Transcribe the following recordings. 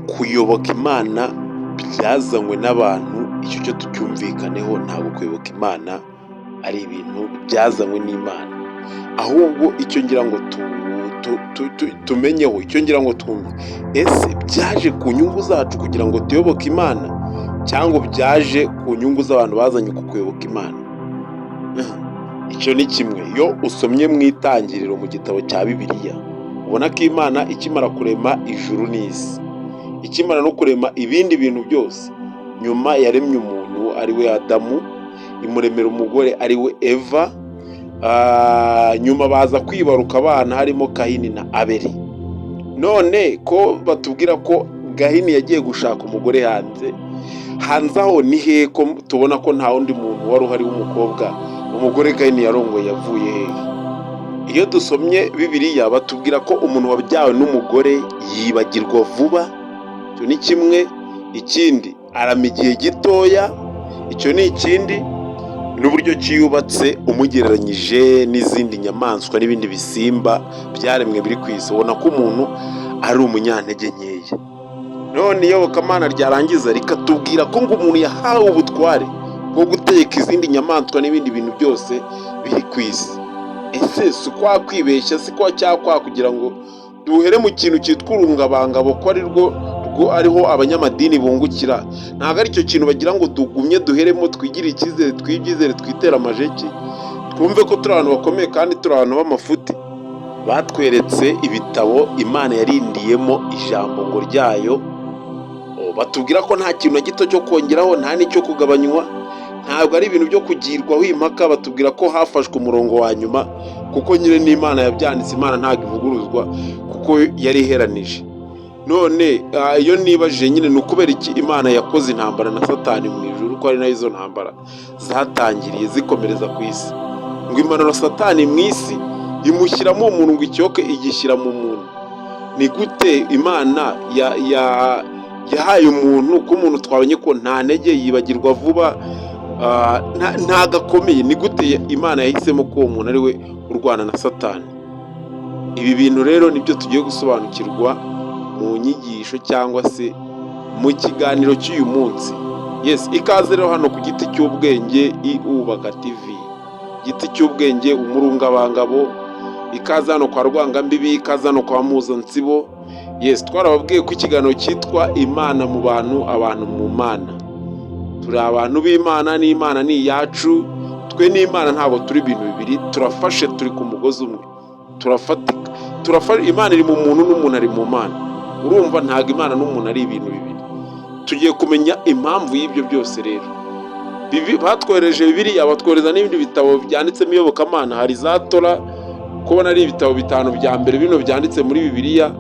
Kuyoboka Imana byazanywe n'abantu, icyo cyo tucyumvikaneho. Ntabwo kuyoboka Imana ari ibintu byazanywe n'Imana, ahubwo icyo ngira ngo tumenyeho, icyo ngira ngo twumve: ese byaje ku nyungu zacu kugira ngo tuyoboke Imana, cyangwa byaje ku nyungu z'abantu bazanye ku kuyoboka Imana? Icyo ni kimwe. Iyo usomye mu Itangiriro, mu gitabo cya Bibiliya, ubona ko Imana ikimara kurema ijuru n'isi, ikimara no kurema ibindi bintu byose, nyuma yaremye umuntu ari we Adamu, imuremera umugore ari we Eva. Nyuma baza kwibaruka abana, harimo Kahini na Abeli. None ko batubwira ko Gahini yagiye gushaka umugore hanze, hanze aho ni hehe, ko tubona ko nta wundi muntu wari uhari w'umukobwa? Umugore Gahini yarongoye yavuye hehe? Iyo dusomye Bibiliya, batubwira ko umuntu wabyawe n'umugore yibagirwa vuba. Icyo ni kimwe. Ikindi, arama igihe gitoya. Icyo ni ikindi. N'uburyo ki yubatse, umugereranyije n'izindi nyamaswa n'ibindi bisimba byaremwe biri ku isi, ubona ko umuntu ari umunyantege nkeya. None iyobokamana ryarangiza rikatubwira ko ngo umuntu yahawe ubutware bwo gutegeka izindi nyamaswa n'ibindi bintu byose biri ku isi. Ese si kwa kwibeshya, si kwa cyakwa kugira ngo duhere mu kintu cyitwa urungabangabo, ko ari rwo rwo ariho abanyamadini bungukira? Ntabwo ari cyo kintu bagira ngo tugumye duheremo, twigire icyizere, twibyizere, twitere amajeki, twumve ko turi abantu bakomeye kandi turi abantu b'amafuti. Batweretse ibitabo Imana yarindiyemo ijambo ngo ryayo. Batubwira ko nta kintu na gito cyo kongeraho, nta n'icyo kugabanywa, ntabwo ari ibintu byo kugirwaho impaka. Batubwira ko hafashwe umurongo wa nyuma, kuko nyine n'Imana yabyanditse. Imana ntabwo ivuguruzwa, kuko yari iheranije. None iyo nibajije nyine, ni ukubera iki Imana yakoze intambara na Satani mu ijuru, ko ari nayo izo ntambara zatangiriye zikomereza ku isi, ngo imanura Satani mu isi, imushyiramo umuntu, ngo ikiyoke igishyira mu muntu? Ni gute Imana yahaye umuntu, ko umuntu twabonye ko nta ntege, yibagirwa vuba, ntago akomeye, ni gute Imana yahisemo ko uwo muntu ari we urwana na Satani? Ibi bintu rero nibyo tugiye gusobanukirwa mu nyigisho cyangwa se mu kiganiro cy'uyu munsi. Yes, ikaze rero hano ku Giti cy'Ubwenge, Iubaka TV, Giti cy'Ubwenge, umurungabangabo. Ikaze hano kwa Rwangambibi, ikaze hano kwa Mpuzansibo. Yes, twarababwiye ko ikiganiro cyitwa Imana mu Bantu, Abantu mu Mana. Turi abantu b'Imana, n'Imana ni iyacu. Twe n'Imana ntabwo turi ibintu bibiri, turafashe, turi ku mugozi umwe, turafatika. Imana iri mu muntu n'umuntu ari mu Mana. Urumva, ntabwo Imana n'umuntu ari ibintu bibiri. Tugiye kumenya impamvu y'ibyo byose rero. Batwohereje Bibiliya, batwohereza n'ibindi bitabo byanditsemo iyobokamana. Hari za Tora, kubona ari ibitabo bitanu bya mbere bino byanditse muri Bibiliya,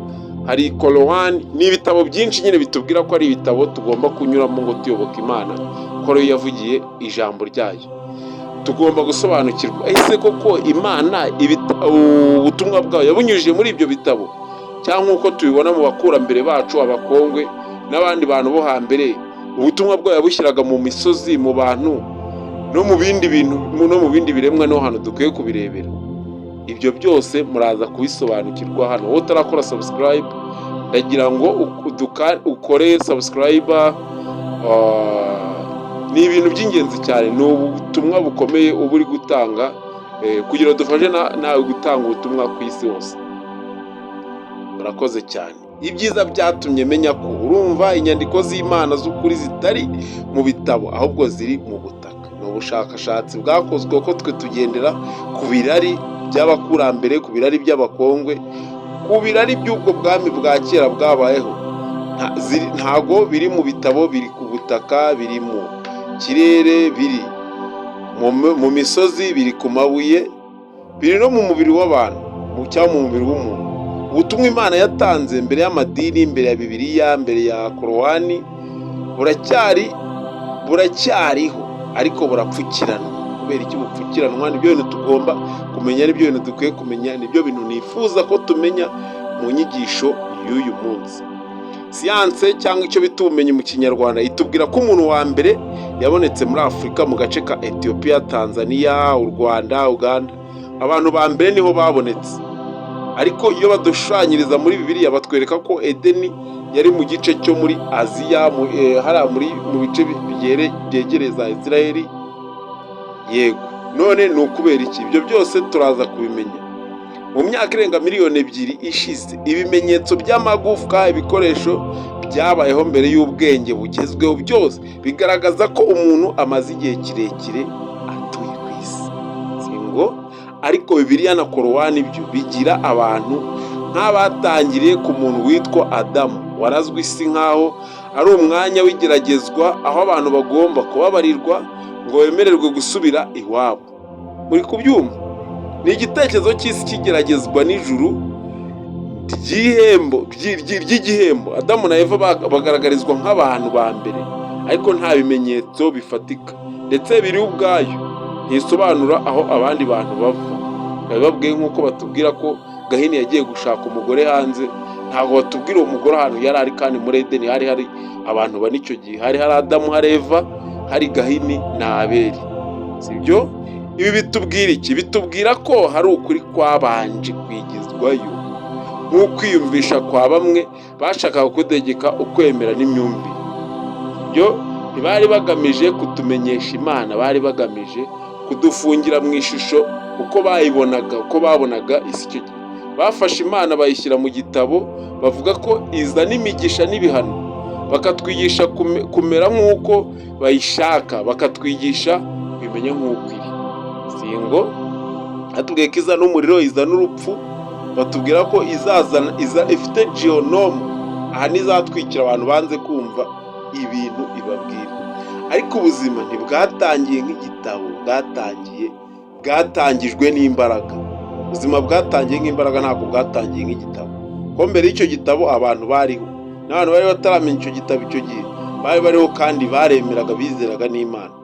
hari Korowani. Ni ibitabo byinshi nyine bitubwira ko ari ibitabo tugomba kunyuramo ngo tuyoboke Imana, ko ariyo yavugiye ijambo ryayo. Tugomba gusobanukirwa: ese koko Imana ubutumwa bwayo yabunyujije muri ibyo bitabo, cyangwa nk'uko tubibona mu bakurambere bacu, Abakongwe n'abandi bantu bo hambere, ubutumwa bwayo yabushyiraga mu misozi, mu bantu no mu bindi bintu no mu bindi biremwa? Niho hantu dukwiye kubirebera. Ibyo byose muraza kubisobanukirwa hano. Wowe utarakora subscribe, ndagira ngo ukore subscribe. Ni ibintu by'ingenzi cyane, ni ubutumwa bukomeye uba uri gutanga kugira ngo dufashe nawe gutanga ubutumwa ku isi hose. Murakoze cyane. Ibyiza byatumye menya ko, urumva, inyandiko z'Imana z'ukuri zitari mu bitabo, ahubwo ziri mu butaka. Ni ubushakashatsi bwakozwe, ko twe tugendera ku birari by'abakurambere, ku birari by'Abakongwe, ku birari by'ubwo bwami bwa kera bwabayeho. Ntago biri mu bitabo, biri ku butaka, biri mu kirere, biri mu misozi, biri ku mabuye, biri no mu mubiri w'abantu cyangwa mu mubiri w'umuntu. Ubutumwa Imana yatanze mbere y'amadini, mbere ya Bibiliya, mbere ya Korowani, buracyariho, ariko burapfukiranwa. Kubera iki bupfukiranwa? Nibyo bintu tugomba kumenya, nibyo bintu dukwiye kumenya, nibyo bintu nifuza ko tumenya mu nyigisho y'uyu munsi. Siyanse, cyangwa icyo bita ubumenyi mu Kinyarwanda, itubwira ko umuntu wa mbere yabonetse muri Afurika, mu gace ka Etiyopiya, Tanzania, u Rwanda, Uganda. Abantu ba mbere niho babonetse. Ariko iyo badushushanyiriza muri Bibiliya, batwereka ko Edeni yari mu gice cyo muri Aziya, hariya mu bice byegereye za Isirayeli. Yego, none ni ukubera iki? Ibyo byose turaza kubimenya. Mu myaka irenga miliyoni 2 ishize, ibimenyetso by'amagufwa, ibikoresho byabayeho mbere y'ubwenge bugezweho, byose bigaragaza ko umuntu amaze igihe kirekire atuye ku isi. Si ngo ariko Bibiliya na Korowani byo bigira abantu nk'abatangiriye ku muntu witwa Adamu, warazwe isi nk'aho ari umwanya w'igeragezwa, aho abantu bagomba kubabarirwa ngo bemererwe gusubira iwabo. Muri kubyumva? Ni igitekerezo cy'isi kigeragezwa n'ijuru ry'igihembo. Adamu na Eva bagaragarizwa nk'abantu ba mbere, ariko nta bimenyetso bifatika, ndetse biri ubwayo ntisobanura aho abandi bantu bava. Babibabwiye nk'uko batubwira ko Gahini yagiye gushaka umugore hanze. Ntabwo batubwira uwo mugore ahantu yari ari, kandi muri Edeni hari hari abantu bane icyo gihe: hari hari Adamu, hari Eva, hari Gahini na Abeli, sibyo? Ibi bitubwira iki? Bitubwira ko hari ukuri kwabanje kwigizwayo, nk'ukwiyumvisha kwa bamwe bashakaga kutegeka ukwemera n'imyumvire. Ibyo ntibari bagamije kutumenyesha Imana, bari bagamije kudufungira mu ishusho uko bayibonaga, uko babonaga isi icyo gihe. Bafashe Imana bayishyira mu gitabo, bavuga ko izana imigisha n'ibihano, bakatwigisha kumera nk'uko bayishaka, bakatwigisha kubimenya nk'uko iri. Si ngo batubwiye ko izana umuriro, izana urupfu, batubwira ko izazana iza ifite Gehinnom, aha ntizatwikira abantu banze kumva ibintu ibabwira. Ariko ubuzima ntibwatangiye nk'igitabo, bwatangijwe n'imbaraga. Ubuzima bwatangiye nk'imbaraga, ntabwo bwatangiye nk'igitabo, kuko mbere y'icyo gitabo abantu bariho, n'abantu bari bataramenya icyo gitabo icyo gihe bari bariho, kandi baremeraga, bizeraga n'Imana.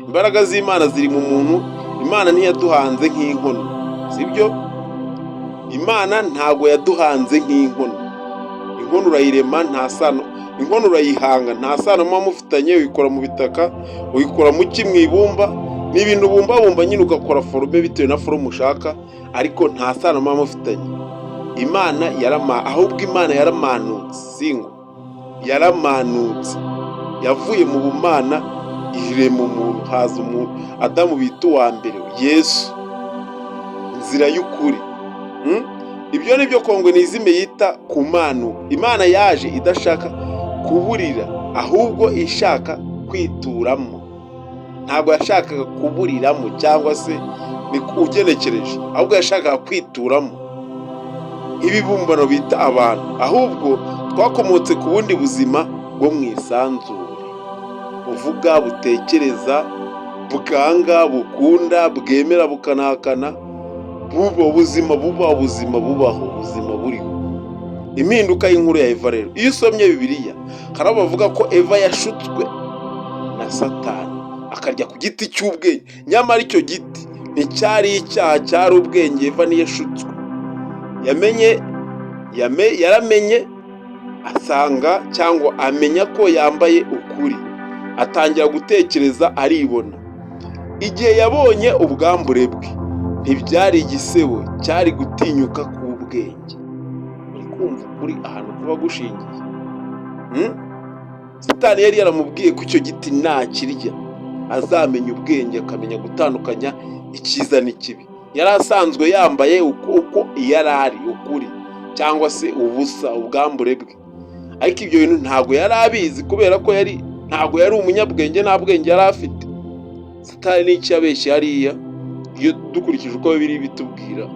Imbaraga z'Imana ziri mu muntu. Imana ntiyaduhanze nk'inkono, sibyo? Imana ntabwo yaduhanze nk'inkono. Inkono urayirema, nta sano. Inkono urayihanga, nta sano muba mufitanye. Uyikora mu bitaka, uyikora mu ki, mu ibumba. Ni ibintu ubumbabumba nyine, ugakora forme bitewe na forme ushaka, ariko nta sano muba mufitanye. Imana yarama, ahubwo Imana yaramanutse, singo yaramanutse, yavuye mu bumana irema umuntu, haza umuntu Adamu bita uwa mbere, Yesu, inzira y'ukuri. Ibyo ni byo Congoniisme yita ku manu. Imana yaje idashaka kuburira, ahubwo ishaka kwituramo. Ntabwo yashakaga kuburiramo, cyangwa se ni ugenekereje, ahubwo yashakaga kwituramo ibibumbano bita abantu. Ahubwo twakomotse ku bundi buzima bwo mu isanzure, buvuga, butekereza, bwanga, bukunda, bwemera, bukanahakana. Buba ubuzima, buba ubuzima, bubaho, ubuzima buriho. Impinduka y'inkuru ya Eva rero, iyo usomye Bibiliya, hari abo bavuga ko Eva yashutswe na Satani akarya ku giti cy'ubwenge. Nyamara icyo giti nticyari icyaha, cyari ubwenge. Eva ntiyashutswe, yamenye, yaramenye, asanga cyangwa amenya ko yambaye ukuri, atangira gutekereza, aribona. Igihe yabonye ubwambure bwe, ntibyari igisebo, cyari gutinyuka k'ubwenge. Uri kumva ukuri ahantu kuba gushingiye? Satani yari yaramubwiye ko icyo giti nakirya azamenya ubwenge, akamenya gutandukanya icyiza n'ikibi. Yari asanzwe yambaye uko yari ari, ukuri cyangwa se ubusa, ubwambure bwe. Ariko ibyo bintu ntabwo yari abizi, kubera ko yari ntabwo yari umunyabwenge, nta bwenge yari afite. Satani n'icyo yabeshye hariya, iyo dukurikije uko biri bitubwira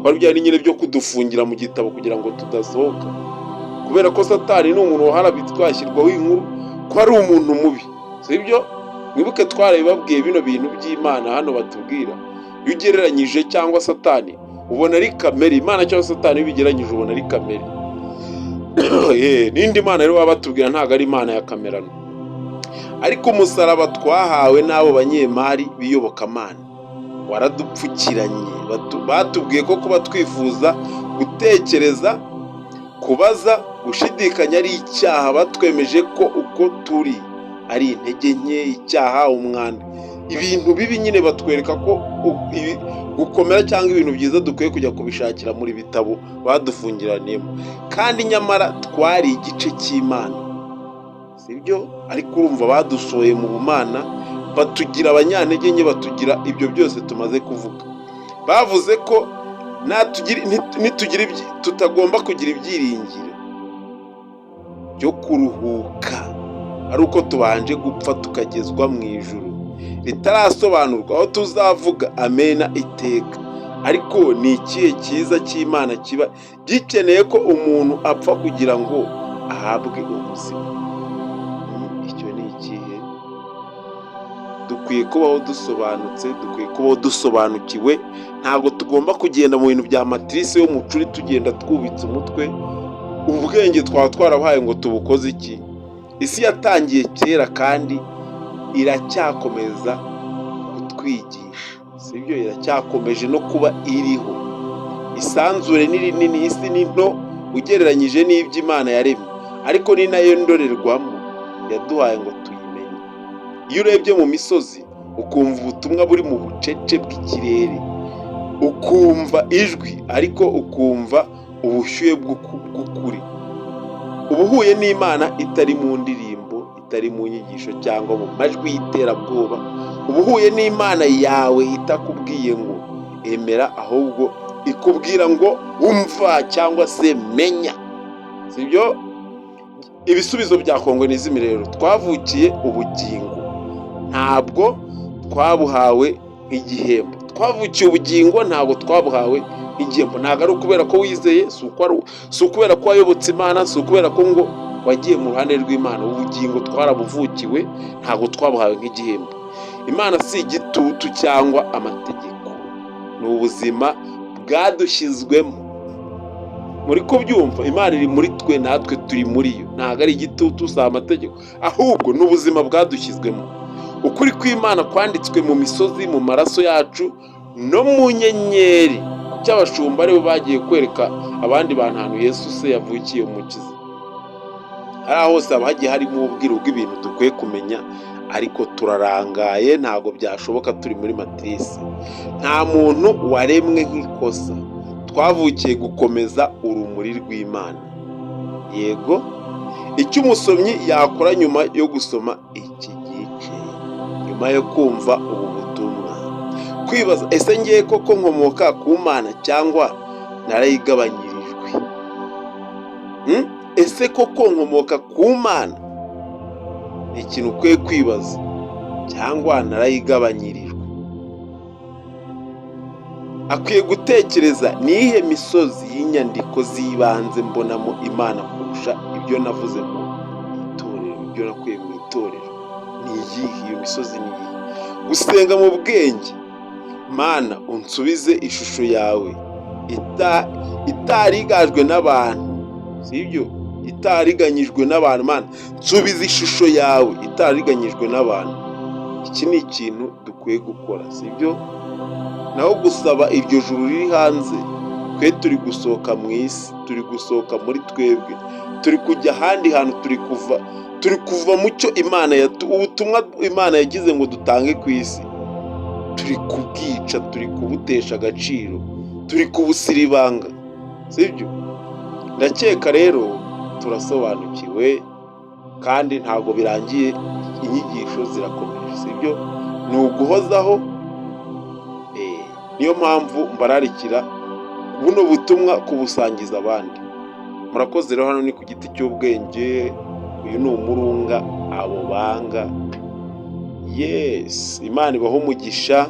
ko ari byari nyine byo kudufungira mu gitabo kugira ngo tudasohoka, kubera ko Satani ni umuntu waharabitswe, hashyirwaho inkuru ko ari umuntu mubi, sibyo? Mwibuke twarabibabwiye, bino bintu by'Imana hano batubwira, iyo ugereranyije cyangwa Satani ubona ari kamere, Imana cyangwa Satani iyo ubigereranyije ubona ari kamere. N'indi mana rero baba batubwira ntabwo ari Imana ya kamerano. Ariko umusaraba twahawe n'abo banyemari b'iyobokamana waradupfukiranye. Batubwiye ko kuba twifuza, gutekereza, kubaza, gushidikanya ari icyaha. Batwemeje ko uko turi ari intege nke, icyaha, umwanda. Ibintu bibi nyine batwereka ko gukomera cyangwa ibintu byiza dukwiye kujya kubishakira muri bitabo badufungiraniyemo, kandi nyamara twari igice cy'Imana, sibyo? Ariko urumva badusohoye mu bumana, batugira abanyantege nke, batugira ibyo byose tumaze kuvuga. Bavuze ko nitugira tutagomba kugira ibyiringiro byo kuruhuka ari uko tubanje gupfa tukagezwa mu ijuru ritarasobanurwa, aho tuzavuga amena iteka. Ariko ni ikihe cyiza cy'Imana kiba gikeneye ko umuntu apfa kugira ngo ahabwe ubuzima? Icyo ni ikihe? Dukwiye kubaho dusobanutse, dukwiye kubaho dusobanukiwe. Ntabwo tugomba kugenda mu bintu bya matrice y'umucuri, tugenda twubitse umutwe. Ubwenge twaba twarabahaye ngo tubukoze iki? Isi yatangiye kera kandi iracyakomeza kutwigisha, sibyo? Iracyakomeje no kuba iriho. Isanzure ni rinini, isi ni nto ugereranyije n'ibyo Imana yaremye, ariko ni nayo ndorerwamo yaduhaye ngo tuyimenye. Iyo urebye mu misozi, ukumva ubutumwa buri mu bucece bw'ikirere, ukumva ijwi, ariko ukumva ubushyuhe bw'ukuri, uba uhuye n'Imana itari mu ndirimbo, itari mu nyigisho cyangwa mu majwi y'iterabwoba. Uba uhuye n'Imana yawe itakubwiye ngo emera, ahubwo ikubwira ngo umva cyangwa se menya, sibyo? Ibisubizo bya Kongonism rero: twavukiye ubugingo, ntabwo twabuhawe nk'igihembo. Twavukiye ubugingo, ntabwo twabuhawe nk'igihembo. Ntabwo ari ukubera ko wizeye, si ukubera ko wayobotse Imana, si ukubera ko ngo wagiye mu ruhande rw'Imana. Ubugingo twarabuvukiwe, ntabwo twabuhawe nk'igihembo. Imana si igitutu cyangwa amategeko, ni ubuzima bwadushyizwemo. Muri kubyumva? Imana iri muri twe, natwe turi muri yo. Ntabwo ari igitutu, si amategeko, ahubwo ni ubuzima bwadushyizwemo. Ukuri kw'Imana kwanditswe mu misozi, mu maraso yacu no mu nyenyeri. Kuki abashumba aribo bagiye kwereka abandi bantu ahantu Yesu se yavukiye, Umukiza? Hariya hose haba hagiye harimo ubwiru bw'ibintu dukwiye kumenya, ariko turarangaye, ntabwo byashoboka, turi muri matrice. Nta muntu waremwe nk'ikosa, twavukiye gukomeza urumuri rw'Imana. Yego, icyo umusomyi yakora nyuma yo gusoma iki gice, nyuma yo kumva ubu butumwa: kwibaza, ese ngiye koko nkomoka ku Mana cyangwa narayigabanyirijwe? Ese koko nkomoka ku Mana? Ni ikintu ukwiye kwibaza, cyangwa narayigabanyirijwe? Akwiye gutekereza, ni iyihe misozi y'inyandiko z'ibanze mbonamo Imana kurusha ibyo navuze mu itorero, ibyo nakuye mu itorero? Ni iyihe iyo misozi? Ni iyihe? Gusenga mu bwenge: Mana, unsubize ishusho yawe itarigajwe n'abantu, sibyo? Itariganyijwe n'abantu. Mana, nsubize ishusho yawe itariganyijwe n'abantu. Iki ni ikintu dukwiye gukora, sibyo? Naho gusaba iryo juru riri hanze, twe turi gusohoka mu isi, turi gusohoka muri twebwe, turi kujya ahandi hantu, turi kuva mu cyo Imana, ubutumwa Imana yagize ngo dutange ku isi, turi kubwica, turi kubutesha agaciro, turi kubusiribanga, sibyo? Ndakeka rero turasobanukiwe, kandi ntabwo birangiye, inyigisho zirakomeje, sibyo? Ni uguhozaho. Niyo mpamvu mbararikira buno butumwa kubusangiza abandi. Murakoze rero. Hano ni ku Giti cy'Ubwenge. Uyu ni umurunga abo banga. Yes, Imana ibaho umugisha.